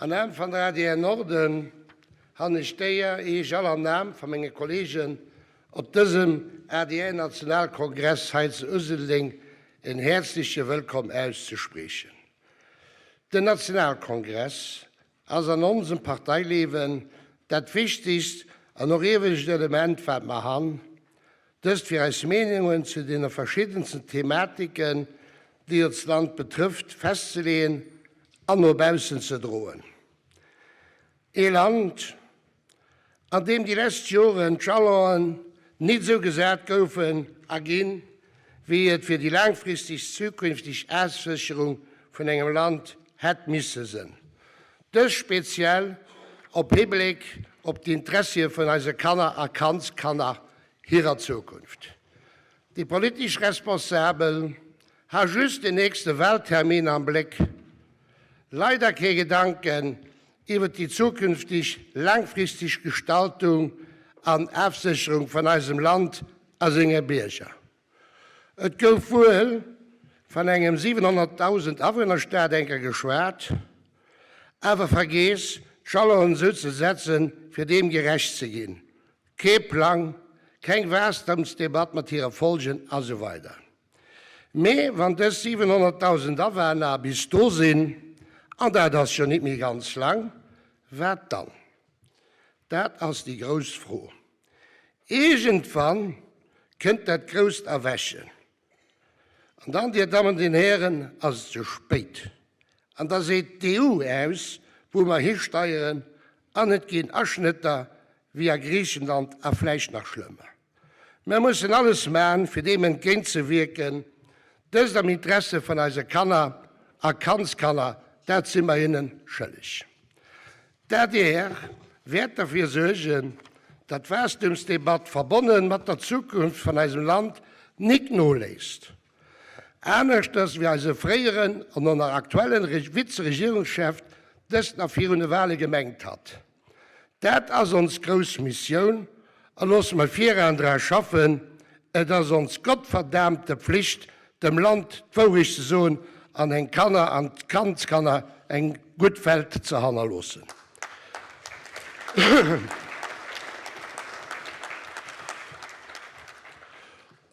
An Naam van der adr Norden han ech d'Éier, Eech all am Naam van menge Kollegen op dësem adr Nationalkongress hei zu Useldeng en häerzliche Wëllkomm auszespriechen. Den Nationalkongress ass an onsem Parteiliewen dat wichtigst an och iewescht Element wat mer han, dëst fir eis Meenungen zu deene verschiddensten Thematiken, déi ons Land betrëfft, festzeleeën an no baussen ze droen. Ee Land, an deem déi lescht Joren d'Jalonen nit esou gesat goufen a ginn, wéi et fir déi laangfristeg zukünfteg Afsécherung vun engem Land hätt misse sënn. Dëst speziell op Hibléck op d'Interessie vun eise Kanner a Kandskanner hirer Zukunft. Déi politesch Responsabel ha just den nächste Wahltermin am Bléck, leider kee Gedanken iwwer déi zukünfteg laangfristeg Gestaltung an Afsécherung vun eisem Land a senge Bierger. Et gouf wuel van engem 700.000 Awunnerstaat enker geschwat, awer vergeess d'Jalonen esou ze setzen, fir deem gerecht ze ginn. Kee Plang, keng Waastemsdebatt mat hire Folgen a sou weider. Mee wann dës 700.000 Awaner bis do sinn, an dat ass jo nit méi ganz lang, wat dann? Dat ass déi grouss Fro. Iergendwann kënnt dat grousst Erwächen. An dann, Dir Dammen, Dir Hären, ass et ze spéit. An da seet d'EU aus, wou mer histeieren, an et ginn Aschnëtter wéi a Griichenland a vläicht nach schlëmmer. Mer mussen alles man, fir deem entgéintzewierken, dëst am Interesse vun eise Kanner a Kandskanner, dat si mer hinnen schëlleg. D'adr wäert derfir suergen, datt d'Waastumsdebatt, verbonne mat der Zukunft vun eisem Land, nik noléisst. Aneschters wéi eise fréieren an och nach aktuellen Vizeregierungschef dëst nach virun de Wale gemengt hat. Dat ass ons grouss Missioun a loosse mer viraan dra schaffen. Et ass ons gottverdaamte Pflicht, dem Land d'Wourecht ze soen an eng Kanner an Kandskanner eng gutt Welt ze hannerloossen.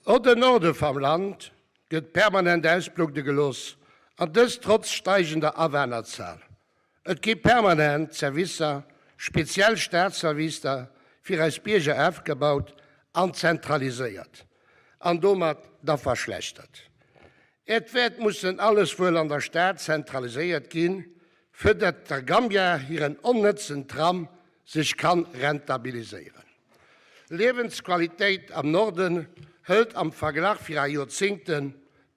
Och den Norde vam Land gëtt permanent ausblugde gelooss, an dëst trotz steigender Awanerzahl. Et gi permanent Servicer, speziell Staatsservicer, fir eis Bierger afgebaut an zentraliséiert an domat da verschlechtert. Et wäert mussen alles wuel an der Stad zentraliséiert ginn, fir datt der Gambia hiren onnëtzen Tram sech kann rentabiliséieren. Liewensqualitéit am Norden hëlt am Verglach fir a Joerzingte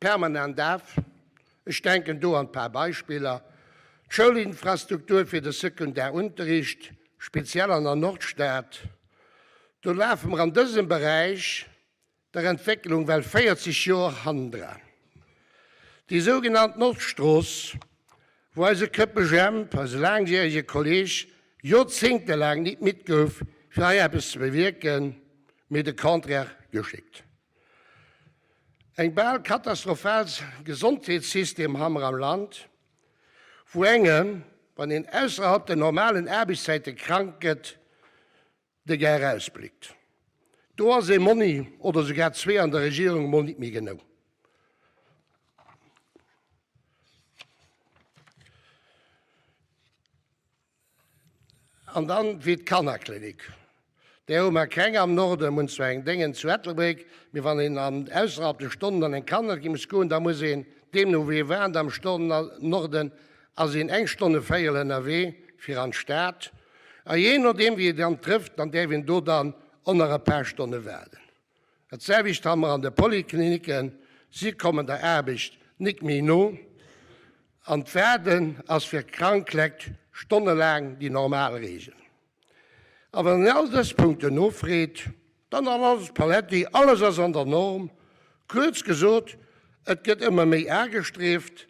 permanent af. Ech denken do an paar Beispiller, d'Schoulinfrastruktur fir de Sekundarunterricht, speziell an der Nordstad. Do lafe mer an dësem Beräich der Entwécklung well 40 Joer hannendran. Déi sougenannt Nordstrooss, wou eise Köppe Jemp, eise laangjärege Kolleg, joerzéngtelaang nit midd gouf, fir hei eppes ze bewierken, mee de Contraire geschéckt. Eng bal katastrophal Gesondheetssystem ha mer am Land, wou engem, wann een ausserhalb den normalen Aarbechtszäite krank gëtt, de Gär ausbléckt. Do ass ee Monni oder sougar zwee an der Regierung mol nit méi genou. An dann wéi d'Kannerklinik. Där hu mer keng am Norden, mer hunn zwar eng Déngen zu Ettelbréck, mee wann een an ausserhalb de Stonnen an eng Kannerklinik muss goen, da muss een, deemno wéi ee waart am Norden, ass een eng Stonn e Véierel ënnerwee fir an d'Stad. A jee nodeem wéi ee dann trëfft, dann däerf een do dann och nach e paar Stonne waarden. Dat selwecht ha mer an de Polykliniken, si kommen der Aarbecht nik méi no an d'Waarden ass fir krank Lekt stonnelaang déi normal Reegel. A wann een all dës Punkten nofreet, dann ass alles paletti, alles ass an der Norm. Kuerz gesot, et gëtt ëmmer méi agestrieft,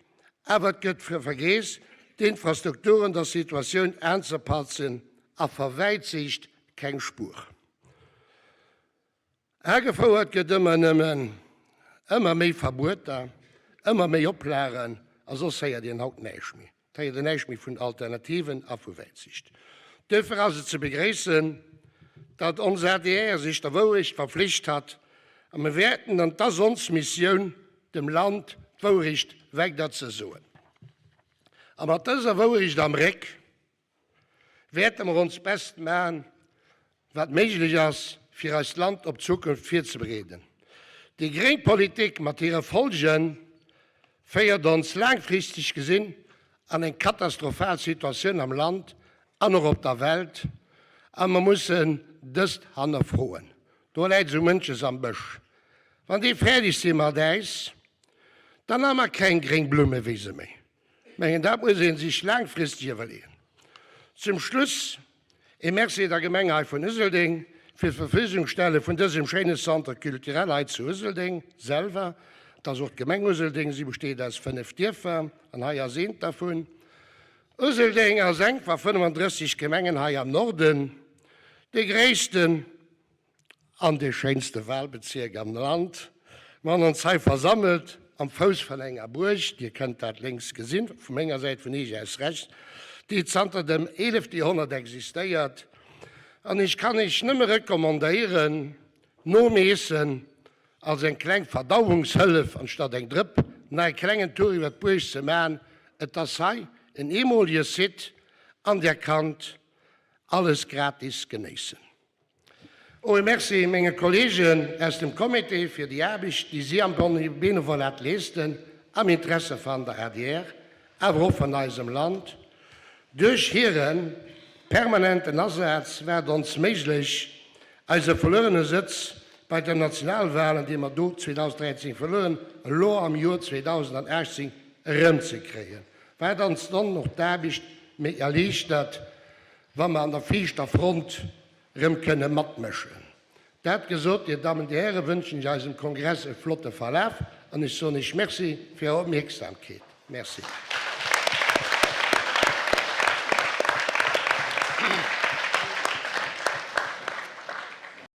awer et gëtt vergeess, d'Infrastrukturen der Situatioun aanzepassen a verwäitsicht keng Spuer. Agefouert gëtt ëmmer nëmmen ëmmer méi Verbueter, ëmmer méi Oplagen a soss héiert een haut näischt méi. Et héiert een näischt méi vun Alternativen a vu Wäitsicht. Duerfir ass et ze begréissen, datt ons adr sech der Wourecht verflicht hat, a mir wäerten, an 't ass ons Missioun, dem Land d'Wourecht weider ze soen. A mat dëser Wourecht am Réck wäerte mer ons Best maachen, wat méiglech ass, fir eist Land op d'Zukunft virzebereeden. Déi gréng Politik mat hire Folge féiert ons laangfristeg gesinn an eng katastrophal Situatioun am Land an och op der Welt, a mer mussen dëst hannerfroen. Do läit esou mënches am Bësch. Wann déi fäerdeg si mat äis, dann ha mer keng gréng Blummewise méi. Mengen dat muss ee sech laangfristeg iwwerleeën. Zum Schluss ee Merci der Gemeng hei vun Useldeng fir d'Verfügungstelle vun dësem schéine Centre culturel hei zu Useldeng selwer. Et ass och d'Gemeng Useldeng, si besteet aus 5 Dierfer an hei ass eent dervun. Useldeng ass eng va 35 Gemengen hei am Norden, dee gréissten an dee schéinste Wahlbezierk am Land. Mer hunn ons hei versammelt am Fouss vun enger Buerg, Dir kënnt dat lénks gesinn, vu menger Säit, vun Iech aus rechts, déi zanter dem eelefte Joerhonnert existéiert. An ech kann Iech nëmme recommandéieren, nom Eessen als eng kleng Verdauungshëllef, anstatt eng Drëpp, nach e klengen Tour iwwer d'Buerg ze maachen. Et ass hei en eemolige Site an Dir kannt alles gratis genéissen. Och e Merci menge Kollegen aus dem Comité fir déi Aarbecht, déi si am Benevolat leeschten am Interesse van der adr, awer och van eisem Land. Duerch hire permanenten Asaz war et ons méiglech, eise verluerene Sëtz bei den Nationalwahlen, dee mer do 2013 verluer hunn, elo am Joer 2018 erëmzekréien, wat ons dann och d'Aarbecht méi erliichtert, wa mer an der viischter Front rëm kënne matmëschen. Dat gesot, Dir Dammen, Dir Hären, wënschen ech eisem Kongress e flotte Verlaf an ech soen Iech Merci fir Är Opmierksamkeet. Merci.